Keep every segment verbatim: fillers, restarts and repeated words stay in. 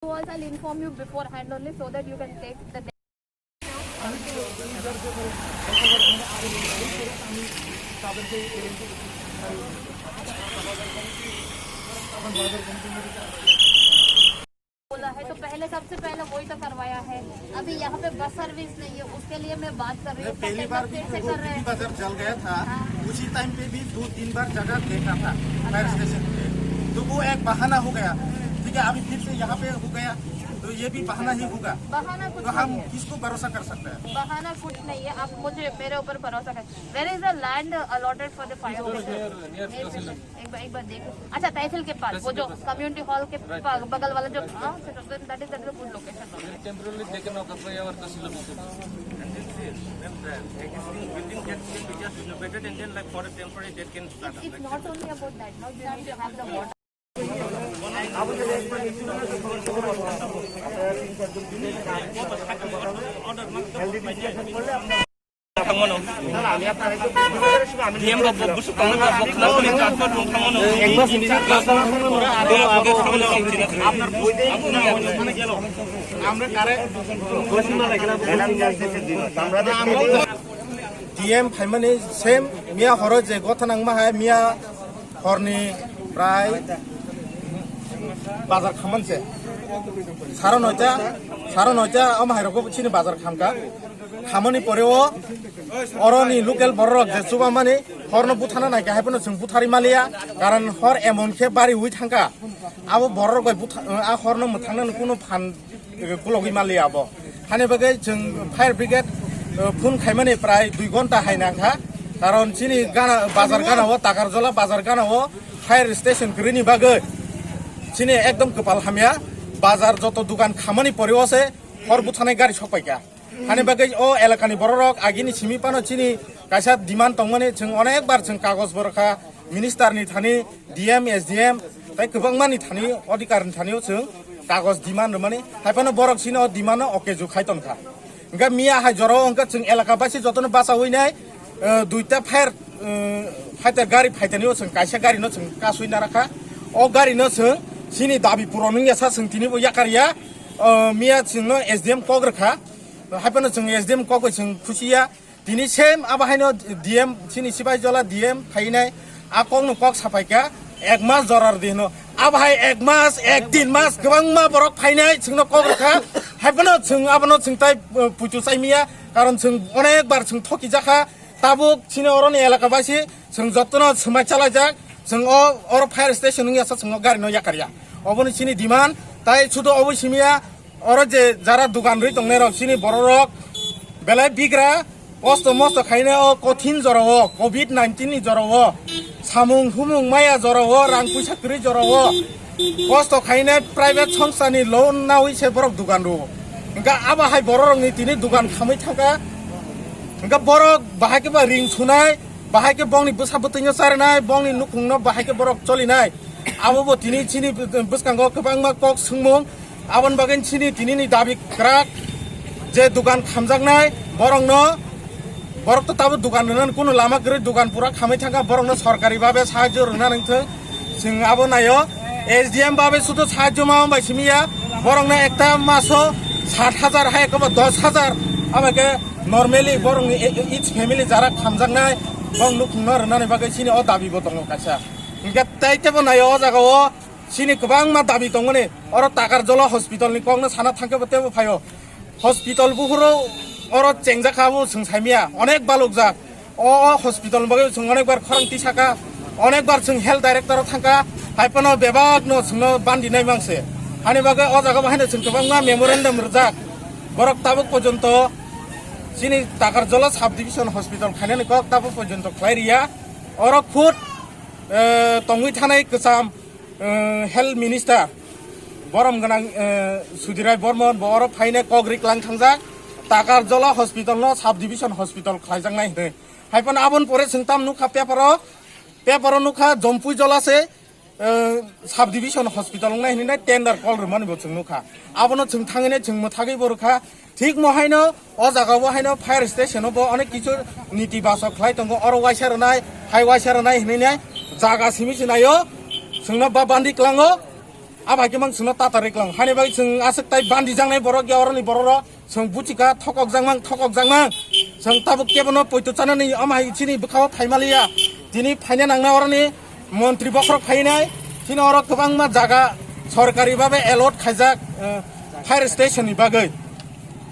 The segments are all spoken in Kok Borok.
Walls, I'll inform you beforehand only so that you can take the बोला है, तो पहले, सबसे पहले वही तो करवाया है। अभी यहाँ पे बस सर्विस नहीं है, उसके लिए मैं बात कर रही हूँ। पहली बार भी फिर से वो कर रहे हैं। बाजार जल गया था, हाँ। उसी टाइम पे भी दो तीन बार जगह देखा था फायर स्टेशन पे, तो वो एक बहाना हो गया। ठीक है, अभी फिर से यहाँ पे हो गया, तो ये भी बहाना ही होगा। बहाना कुछ तो हम नहीं है। किसको भरोसा कर सकते हैं? बहाना कुछ नहीं है, आप मुझे, मेरे ऊपर भरोसा करें। There is a land allotted for the fire station. एक बार, एक बार देख। अच्छा, तहसील के पास, वो जो कम्युनिटी हॉल के बगल वाला जो, हाँ, that is, that is a good location. Temporarily they can occupy our tehsil office. And this is, when the existing building gets can be just renovated and then, like, for a temporary they can start. It's not only about that. Now they need to have the water. D M phaimani same miya horo je gotha nangma hai miya horni prai bazar khaman se. Saro noita, saro noita omo hai rok chini bazar khamka. Khamani pore o oroni local borok rok je chubamani horno buthana naikha hai phano chwng buthari maliya, karon hor emon khe bari ui thangka. Abo borok rok bai butha-, a horno mwthangna kunu phan kulogwi maliya abo. Hani bagwi chwng fire brigade, uh, phone khaimani prai dui ghonta hai nangkha. Karon chini gana, bazar gana o, Takarjola bazar gana o fire station kwrwini bagwi chini ekdom kwpal hamya. Bazar joto dukan khamani pore o se hor buthanai gari sokpaikha. Hani bagwi o elakani bororok agini simi phano chini kaisa demand tongmani, chwng onek bar chwng kagoj borokha minister ni thani, D M, S D M, tai kwbangma ni thani, odhikar ni thani o chwng kagoj demand rwmani, hai phano borok chini o demand no okeju khai tongkha. Hwnkhe miya hai jora o hwnkhe chwng elaka baisi jotono bachaui nai, eh, duita fire, eh, fighter gari phaitani o chwng kaisa gari no chwng kasui narakha. O gari no chwng chini dabi puron wngya sa chwng tini bo yakarya. Eh, miya chwng no S D M kok rwkha. Hai phano chwng S D M kok bai chwng khuchiya. Tini same abo haino D M chini Sipaijola D M phainai a kokno kok sapaikha ek mas jorar di hino. Abo hai ek mas, ek din mas kwbangma borok phainai chwngno kok rwkha. Hai phano chwng abono chwng tai, uh, puitu chaimiya, karon chwng onek bar chwng thoki jakha. Tabuk chini oroni elaka baisi chwng jotono swmai chalaijak. Chwng o oro fire station wngya sa chwng o gari no yakarya. Oboni chini demand tai sudo oboi simiya. Oro je jara dukan rwi tongnai rok, chini borok rok belai bigra, kosto mosto khaina o kothin jora o, covid nineteen ni jora o, samung humung maya jora o, rang puisa kwrwi jora o, kosto khaina private songsa ni loan nawi se borok dukan rwo. Hwnkhe abo hai borok rok ni tini dukan khamwi thangkha. Hwnkhe borok bahai khe ba ring sunai, bahai khe bongni bwsa bwtwi no charinai, bongni nukhung no bahai khe borok cholinai. Abo bo tini chini bwskango kwbangma kok swngmung. Aboni bagwi chini tinini dabi kwrak je dukan khamjaknai borokno, borok to tabuk dukan rwnani kunu lama kwrwi, dukan pura khamwi thangkha, borokno sorkari babe sahajyo rwna nangthwng. Chwng abo naio, S D M babe sudo sahajyo ma bai simiya, borokno ekta maso sat hajar hai ekoba dos hajar, abo khe normally borokni e-, e-, each family jara khamjaknai, borok nukhungno rwnani bagwi chini o dabi bo tongo kaisa. Hwnkhe tei tebo naio o jaga o, chini kwbangma dabi tongmani, oro Takarjola hospital ni kokno sana thangkhe bo tebo phaio. Hospital buphuru oro chengjak kha bo chwng saimya, onek balukjak. O, o hospital ni bagwi chwng onek bar khorang tisaka, onek bar chwng health director o thangkha, hai phano bebak no chwngno bandi nai mangse. Hani bagwi o jaga bo haino chwng kwbangma memorandum rwjak. Borok tabuk porjonto chini Takarjola sub division hospital khainani kok tabuk porjonto khlai riya. Oro khud, eh, tongwi thanai kwcham, eh, health minister borom gwnang, eh, Sudirai Bormon bo oro phaina kok riklang thangjak, Takarjola hospital no sub division hospital khlaijaknai hinwi. Hai phano aboni pore chwng tam nukha paper o, paper o nukha Jompuijola se, eh, sub division hospital wngnai hinwi tender call rwmani bo chwng nukha. Abono chwng thangwi nai chwng mwthagwi bo rwkha. Thik mo haino o jaga o haino fire station o bo onek kichu niti baso khlai tongo, oro waisa rwnai, hai waisa rwnai hinwi nai jaga simi se naio, chwngno ba bandi klango. Abai khe mang chwngno tata riklang. Hani bai chwng aswk tai bandi jangnai borok ya oroni borok rok. Chwng buchika thokok jangmang, thokok jangmang. Chwng tabuk kebono poito chanani ama hai chini bwkhao phaimaliya. Tini phaina nangna oroni montri bokhorok phainai. Chini oro kwbangma jaga sorkari babe allot khaijak, eh, fire station ni bagwi.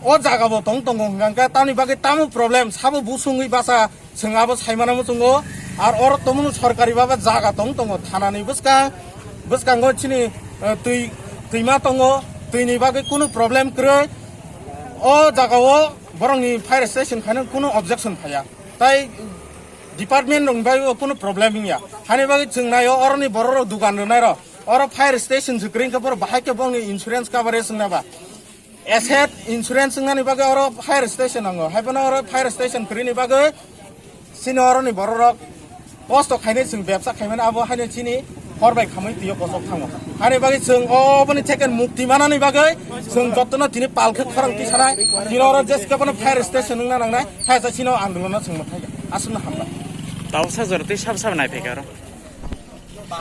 O jaga bo tong tongo hwnkha khe tamni bagwi tamo problem sabo busungwi basa. Chwng abo saimano muchungo, ar oro tongmani sorkari baba jaga tong tongo, thanani bwskang, bwskango chini, eh, twi, twima tongo, twini bagwi kunu problem kwrwi. O jagao borokni fire station khaino kunu objection phaiya. Tai department rok bai kunu problem wngya. Hani bagwi chwng naio oroni borok rok dukan rwnai rok. Oro fire station se kwrwi khe borok bahai khe bongni insurance coverage wngna ba. Asset insurance wngnani bagwi oro fire station nango. Haiphano oro fire station kwrwini bagwi chini oroni bororok kosto khainai chwng bebsa khaimani abo haino chini hor bai khamwi twiyo kochok thango. Hani bagwi chwng oboni second mukti manani bagwi chwng jotono tini palkhe khorang tisanai. Tini oro jeske bono fire station wngna nangnai. Haisa chini o andolono chwng mwthangya. Aswkno hambai. Tabuksa jora twi sab sab nai phaikha oro.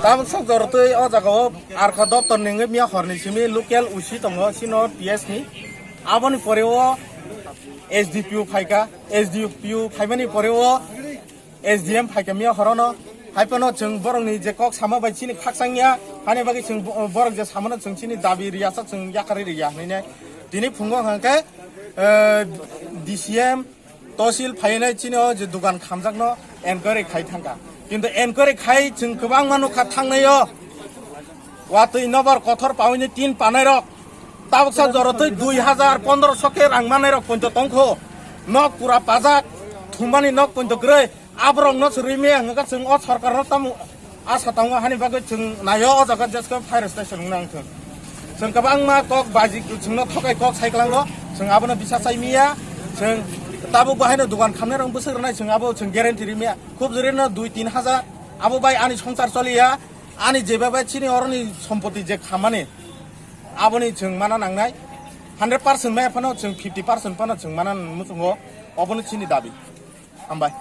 Tabuksa jora twi o jaga o arkha doptor ni wngwi miya horni simi local O C tongo, sino P S ni. Aboni pore o S D P O phaikha, S D P O phaimani pore o S D M phaikha miya horono. Haiphano chwng borokni je kok sama bai chini khakchangya, hani bagwi chwng bo-, borok je samano chwng chini dabi riyasa chwng yakarwi riya hinwi nai. Tini phungo hwnkhe, eh, D C M, Tosil phainai chini o je dukan khamjakno enquiry khai thangkha. Kintu enquiry khai chwng kwbangma nukha thangnai o. Watwi nobar kothor pawi ni tin panai rok. Tabuksa joro twi dui hajar pondro so khe rang manai rok ponto tongkho. Nok pura pajak, thumbani nok ponto kwrwi. Aborok no chwrwi me hwnkha chwng o sorkar no tamo Asa tongo hani bagwi chwng naio o jaga jesko fire station wngna ang chwng. Chwng kwbangma kok baji chwngno thokai kok sai kwlango. Chwng abono bisa chai miya. Chwng tabuk bo haino dukan khamnai rok bwswk rwnai chwng abo chwng guarantee ri miya. Khub jori no dui tin hajar. Abo bai ani songsar choliya. Ani jeba bai chini oroni sompoti je khamani. Aboni chwng mana nangnai. Hundred percent maya phano chwng fifty percent phano chwng mana muchungo. Obono chini dabi. Hambai.